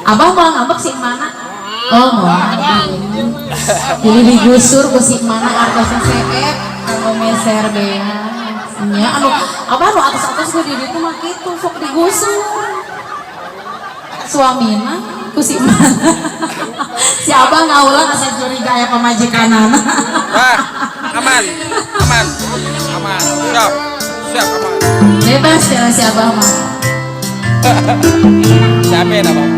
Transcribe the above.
Abah mau ngambek si mana? Oh, mau. Jadi digusur ku si mana artosna seep kanggo meser beas. Nya anu abah nu atos-atos gue di ditu mah kitu sok digusur. Suamina ku si mana? Si abah ngaulang asa curiga aya pamajikanana. Wah, aman, aman, aman, siap, siap aman. Bebas ya si abah mah. Siapa ya, Bang?